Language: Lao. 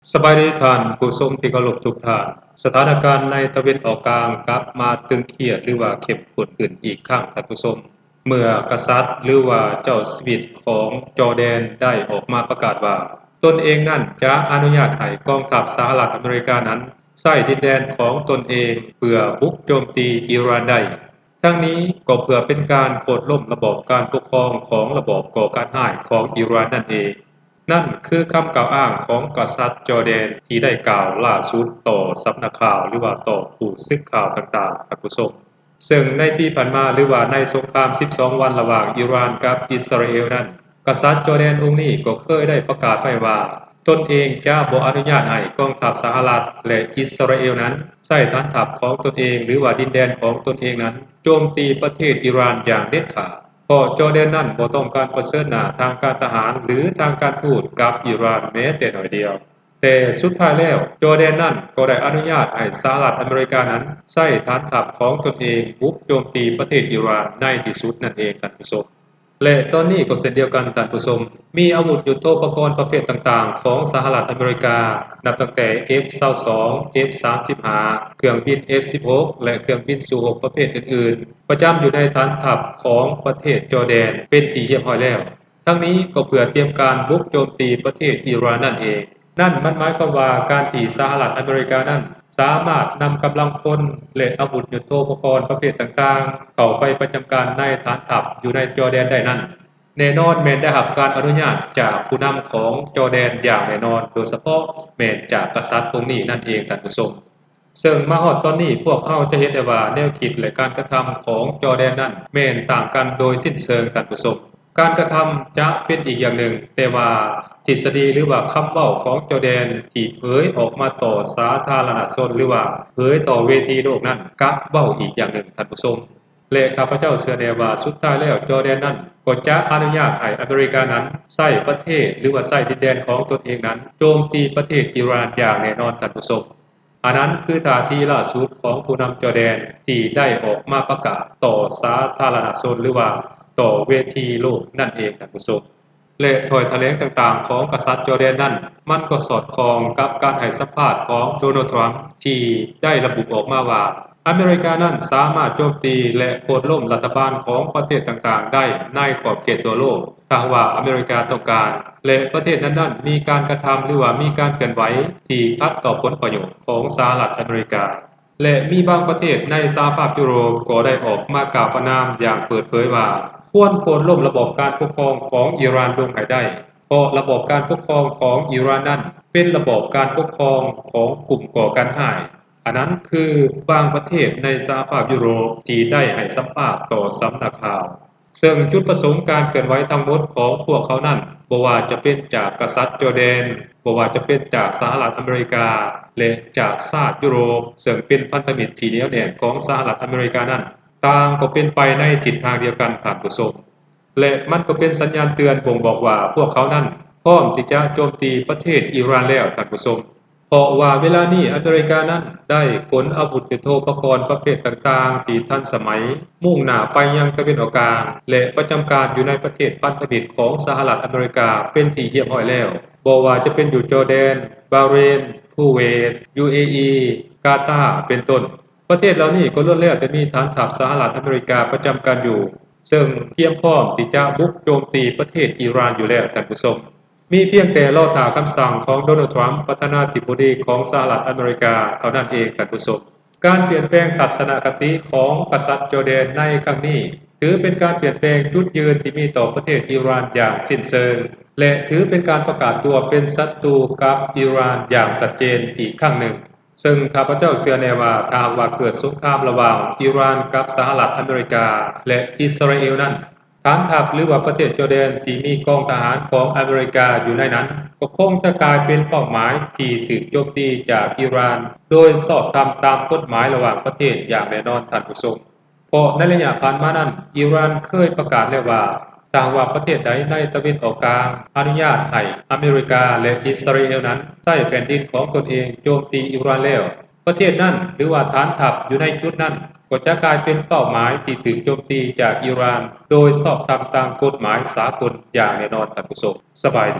ສະບາຍດີທ່ານຜູ້ຊົມທີ່ເຄົາລົບທຸກທ່ານ. ສະຖານະການໃນຕາເວັນອອກກາງກັບມາຕຶງຄຽດ ຫຼືວ່າເຂັ້ມຂຸ້ນຂຶ້ນອີກຄັ້ງທ່ານຜູ້ຊົມ ເມື່ອກະສັດ ຫຼືວ່າເຈົ້າຊີວິດຂອງຈໍແດນໄດ້ອອກມາປະກາດວ່າ ຕົນເອງນັ້ນຈະອະນຸຍາດໃຫ້ກອງທັບສະຫະລັດອາເມລິການັ້ນໃຊ້ດິນແດນຂອງຕົນເອງເພື່ອບຸກໂຈມຕີອີຣານໄດ້. ທັງນີ້ກໍເພື່ອເປັນການໂຄ່ນລົ້ມລະບອບການປົກຄອງຂອງລະບອບກໍ່ການຮ້າຍຂອງອີຣານນັ້ນເອງ. ນັ້ນຄືຄຳກ່າວອ້າງຂອງກະສັດຈໍແດນທີ່ໄດ້ກ່າວລ່າສຸດຕໍ່ສຳນັກຂ່າວ ຫຼືວ່າຕໍ່ຜູ້ສື່ຂ່າວຕ່າງໆ ທ່ານຜູ້ຊົມ. ເຊິ່ງໃນປີຜ່ານມາ ຫຼືວ່າໃນສົງຄາມສິບສອງວັນລະຫວ່າງອີຣານກັບອິດສະຣາເອວນັ້ນ, ກະສັດຈໍແດນອົງນີ້ກໍເຄີຍໄດ້ປະກາດໄວ້ວ່າ ຕົນເອງຈະບໍ່ອະນຸຍາດໃຫ້ກອງທັບສະຫະລັດ ແລະ ອິດສະຣາເອວນັ້ນໃຊ້ຖານທັບຂອງຕົນເອງ ຫຼືວ່າດິນແດນຂອງຕົນເອງນັ້ນໂຈມຕີປະເທດອີຣານຢ່າງເດັດຂາດ, ເພາະຈໍແດນນັ້ນບໍ່ຕ້ອງການປະເຊີນໜ້າທາງການທະຫານ ຫຼື ທາງການທູດກັບອີຣານແມ້ແຕ່ໜ້ອຍດຽວ. ແຕ່ສຸດທ້າຍແລ້ວ ຈໍແດນນັ້ນກໍໄດ້ອະນຸຍາດໃຫ້ສະຫະລັດອາເມລິການັ້ນໃຊ້ຖານທັບຂອງຕົນເອງບຸກໂຈມຕີປະເທດອີຣານໃນທີ່ສຸດນັ້ນເອງ ທ່ານຜູ້ຊົມ. ແລະ ຕອນນີ້ກໍເຊັ່ນດຽວກັນທ່ານຜູ້ຊົມ, ມີອາວຸດຍຸດໂທປະກອນປະເພດຕ່າງໆຂອງສະຫະລັດອາເມລິກາ ນັບຕັ້ງແຕ່ ເອັຟຊາວສອງ, ເອັຟສາມສິບຫ້າ, ເຄື່ອງບິນ ເອັຟສິບຫົກ ແລະ ເຄື່ອງບິນຊູຫົກປະເພດອື່ນໆ ປະຈຳຢູ່ໃນຖານທັບຂອງປະເທດຈໍແດນເປັນທີ່ຮຽບຮ້ອຍແລ້ວ. ທັງນີ້ກໍເພື່ອຕຽມການບຸກໂຈມຕີປະເທດອີຣານນັ້ນເອງ. ນັ້ນມັນໝາຍຄວາມວ່າການທີ່ສະຫະລັດອາເມລິການັ້ນສາມາດນຳກຳລັງພົນ ແລະ ອາວຸດຍຸດໂທປະກອນປະເພດຕ່າງໆ ເຂົ້າໄປປະຈຳການໃນຖານທັບຢູ່ໃນຈໍແດນໄດ້ນັ້ນ, ແນ່ນອນແມ່ນໄດ້ຮັບການອະນຸຍາດຈາກຜູ້ນຳຂອງຈໍແດນຢ່າງແນ່ນອນ, ໂດຍສະເພາະແມ່ນຈາກກະສັດອົງນີ້ນັ້ນເອງ ທ່ານຜູ້ຊົມ. ເຊິ່ງມາຮອດຕອນນີ້ ພວກເຮົາຈະເຫັນໄດ້ວ່າແນວຄິດ ແລະ ການກະທຳຂອງຈໍແດນນັ້ນແມ່ນຕ່າງກັນໂດຍສິ້ນເຊີງ ທ່ານຜູ້ຊົມ. ການກະທຳຈະເປັນອີກຢ່າງໜຶ່ງ, ແຕ່ວ່າທິດສະດີ ຫຼືວ່າຄຳເວົ້າຂອງຈໍແດນທີ່ເຜີຍອອກມາຕໍ່ສາທາລະນະຊົນ ຫຼືວ່າເຜີຍຕໍ່ເວທີໂລກນັ້ນ ກັບເວົ້າອີກຢ່າງໜຶ່ງ ທ່ານຜູ້ຊົມ. ແລະ ຂ້າພະເຈົ້າເຊື່ອແນ່ວ່າສຸດທ້າຍແລ້ວຈໍແດນນັ້ນກໍຈະອະນຸຍາດໃຫ້ອາເມລິການັ້ນໃຊ້ປະເທດ ຫຼືວ່າໃຊ້ດິນແດນຂອງຕົນເອງນັ້ນໂຈມຕີປະເທດອີຣານຢ່າງແນ່ນອນ ທ່ານຜູ້ຊົມ. ອັນນັ້ນຄືທ່າທີລ່າສຸດຂອງຜູ້ນຳຈໍແດນທີ່ໄດ້ອອກມາປະກາດຕໍ່ສາທາລະນະຊົນ ຫຼືວ່າຕໍ່ເວທີໂລກນັ້ນເອງ ທ່ານຜູ້ຊົມ. ແລະ ຖ້ອຍຖະແຫຼງຕ່າງໆຂອງກະສັດຈໍແດນນັ້ນ ມັນກໍສອດຄ່ອງກັບການໃຫ້ສຳພາດຂອງໂດນັລ ທຣຳ ທີ່ໄດ້ລະບຸອອກມາວ່າ ອາເມລິການັ້ນສາມາດໂຈມຕີ ແລະ ໂຄ່ນລົ້ມລັດຖະບານຂອງປະເທດຕ່າງໆໄດ້ໃນຂອບເຂດທົ່ວໂລກ ຖ້າຫາກວ່າອາເມລິກາຕ້ອງການ ແລະ ປະເທດນັ້ນໆມີການກະທຳ ຫຼືວ່າມີການເຄື່ອນໄຫວທີ່ຂັດຕໍ່ຜົນປະໂຫຍດຂອງສະຫະລັດອາເມລິກາ. ແລະ ມີບາງປະເທດໃນສະຫະພາບຢູໂຣບກໍໄດ້ອອກມາກ່າວປະນາມຢ່າງເປີດເຜີຍວ່າ ຄວນໂຄ່ນລົ້ມລະບອບການປົກຄອງຂອງອີຣານລົງໃຫ້ໄດ້, ເພາະລະບອບການປົກຄອງຂອງອີຣານນັ້ນເປັນລະບອບການປົກຄອງຂອງກຸ່ມກໍ່ການຮ້າຍ. ອັນນັ້ນຄືບາງປະເທດໃນສະຫະພາບຢູໂຣບທີ່ໄດ້ໃຫ້ສຳພາດຕໍ່ສຳນັກຂ່າວ. ເຊິ່ງຈຸດປະສົງການເຄື່ອນໄຫວທັງໝົດຂອງພວກເຂົານັ້ນ, ບໍ່ວ່າຈະເປັນຈາກກະສັດຈໍແດນ, ບໍ່ວ່າຈະເປັນຈາກສະຫະລັດອາເມລິກາ ແລະ ຈາກຊາດຢູໂຣບ, ເຊິ່ງເປັນພັນທະມິດທີ່ໜຽວແໜ້ນຂອງສະຫະລັດອາເມລິການັ້ນ, ຕ່າງກໍເປັນໄປໃນທິດທາງດຽວກັນ, ທ່ານຜູ້ຊົມ. ແລະ ມັນກໍເປັນສັນຍານເຕືອນບົ່ງບອກວ່າ ພວກເຂົານັ້ນພ້ອມທີ່ຈະໂຈມຕີປະເທດອີຣານແລ້ວ, ທ່ານຜູ້ຊົມ. ເພາະວ່າເວລານີ້ອາເມລິການັ້ນໄດ້ຂົນອາວຸດຍຸດໂທປະກອນປະເພດຕ່າງໆທີ່ທັນສະໄໝ ມຸ່ງໜ້າໄປຍັງຕາເວັນອອກກາງ ແລະ ປະຈຳການຢູ່ໃນປະເທດພັນທະມິດຂອງສະຫະລັດອາເມລິກາເປັນທີ່ຮຽບຮ້ອຍແລ້ວ, ບໍ່ວ່າຈະເປັນຢູ່ຈໍແດນ, ບາເຣນ, ຄູເວດ, ຢູເອອີ, ກາຕາ ເປັນຕົ້ນ. ປະເທດເຫຼົ່ານີ້ກໍລ້ວນແລ້ວແຕ່ມີຖານທັບສະຫະລັດອາເມລິກາປະຈຳການຢູ່, ເຊິ່ງກຽມພ້ອມທີ່ຈະບຸກໂຈມຕີປະເທດອີຣານຢູ່ແລ້ວ, ທ່ານຜູ້ຊົມ. ມີພຽງແຕ່ລໍຖ້າຄຳສັ່ງຂອງໂດນັລ ທຣຳ ປະທານາທິບໍດີຂອງສະຫະລັດອາເມລິກາເທົ່ານັ້ນເອງ, ທ່ານຜູ້ຊົມ. ການປ່ຽນແປງທັດສະນະຄະຕິຂອງກະສັດຈໍແດນໃນຄັ້ງນີ້ ຖືເປັນການປ່ຽນແປງຈຸດຢືນທີ່ມີຕໍ່ປະເທດອີຣານຢ່າງສິ້ນເຊີງ ແລະ ຖືເປັນການປະກາດຕົວເປັນສັດຕູກັບອີຣານຢ່າງຊັດເຈນອີກຄັ້ງໜຶ່ງ. ເຊິ່ງຂ້າພະເຈົ້າເຊື່ອແນ່ວ່າ ຖ້າຫາກວ່າເກີດສົງຄາມລະຫວ່າງອີຣານກັບສະຫະລັດອາເມລິກາ ແລະ ອິດສະຣາເອວນັ້ນ, ຖານທັບ ຫຼືວ່າປະເທດຈໍແດນທີ່ມີກອງທະຫານຂອງອາເມລິກາຢູ່ໃນນັ້ນ ກໍຄົງຈະກາຍເປັນເປົ້າໝາຍທີ່ຖືກໂຈມຕີຈາກອີຣານ ໂດຍຊອບທຳຕາມກົດໝາຍລະຫວ່າງປະເທດຢ່າງແນ່ນອນ, ທ່ານຜູ້ຊົມ. ເພາະໃນໄລຍະຜ່ານມານັ້ນ ອີຣານເຄີຍປະກາດແລ້ວວ່າ ຖ້າຫາກວ່າປະເທດໃດໃນຕາເວັນອອກກາງອະນຸຍາດໃຫ້ອາເມລິກາ ແລະ ອິດສະຣາເອວນັ້ນໃຊ້ແຜ່ນດິນຂອງຕົນເອງໂຈມຕີອີຣານແລ້ວ, ປະເທດນັ້ນ ຫຼືວ່າຖານທັບຢູ່ໃນຈຸດນັ້ນ ກໍຈະກາຍເປັນເປົ້າໝາຍທີ່ຖືກໂຈມຕີຈາກອີຣານ ໂດຍຊອບທຳຕາມກົດໝາຍສາກົນຢ່າງແນ່ນອນ, ທ່ານຜູ້ຊົມ. ສະບາຍດີ.